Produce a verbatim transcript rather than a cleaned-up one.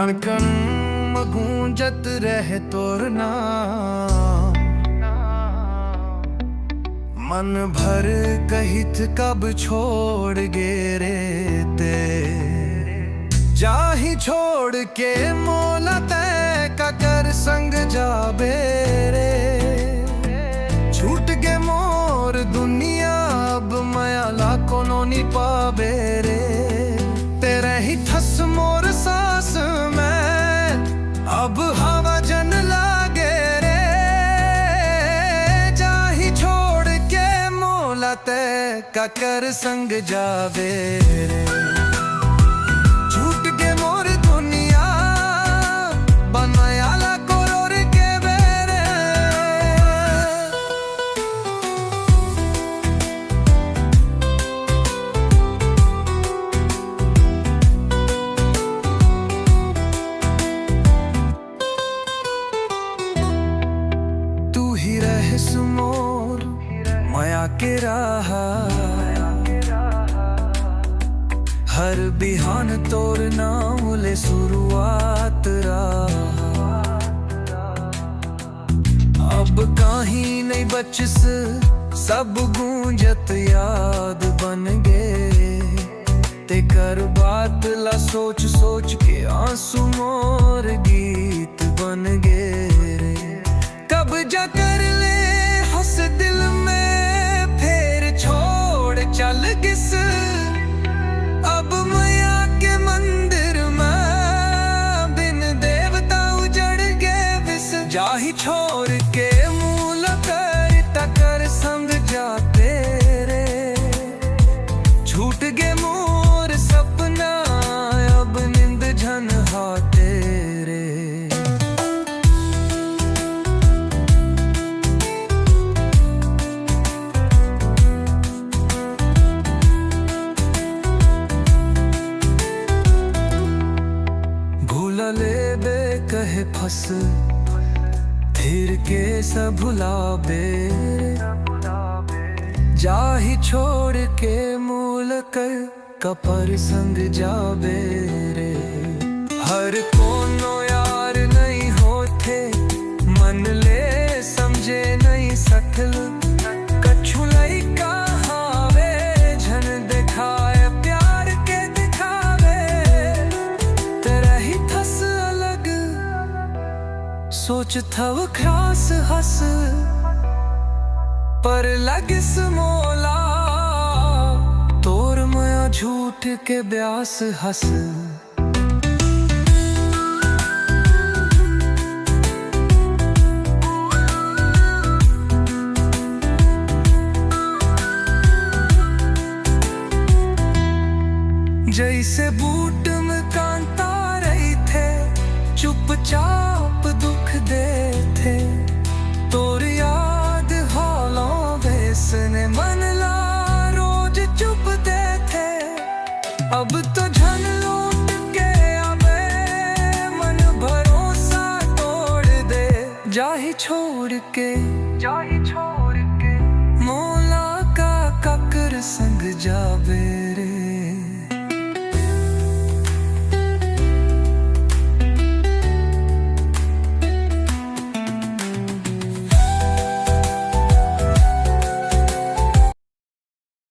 कण कण म गूंजत रहे तोर नाम। मन भर कहित कब छोड़ गे रे ते। जाही छोड़ के मोला तै काकर संग जाबे रे। छूट गे मोर दुनिया, अब मया ला कोनो नी पाबे रे। ते रहिथस मोर सांस में, अब हवा झन लागे रे। जाही छोड़ के मोला तै काकर संग जाबे रे। छूट गे मोर दुनिया, बन मया ला कोरोर के बेरे। तू ही रहस मोर मया के राह। हर बिहान तोर नाम ले शुरुआत राह। अब काहीं नहीं बचिस, सब गूंजत याद बन गे। तेकर बात ला सोच सोच के आंसू मोर गीत बन गे रे। कब्जा कर ले हस दिल में, फेर छोड़ चल गिस। अब मया के मंदिर में बिन देवता उजड़ गे बिस। जाही छोड़ के मोला काकर संग जाते रे। छूट गे मोर सपना, अब नींद झन आते रे। भुला लेबे कहे फस, फिर के सब भुलाबे। जाही छोड़ के मोला काकर संग जाबे रे। हर कोनो यार नहीं होथे, मन ले समझे नहीं सकल। कछु लइका हावे, झन देखाए प्यार के दिखावे। ते रहिथस अलग, सोचथव खास हस, पर लगिस मोला तोर मया झूठ के ब्यास हस। जइसे बूट में कांता रहिथे, चुपचाप दुख देथे। तोर याद हालों वइसने मन ला रोज चुभ देथे। अब तो झन लौट के आबे, मन भरोसा तोड़ दे। जाही छोड़ के, जाही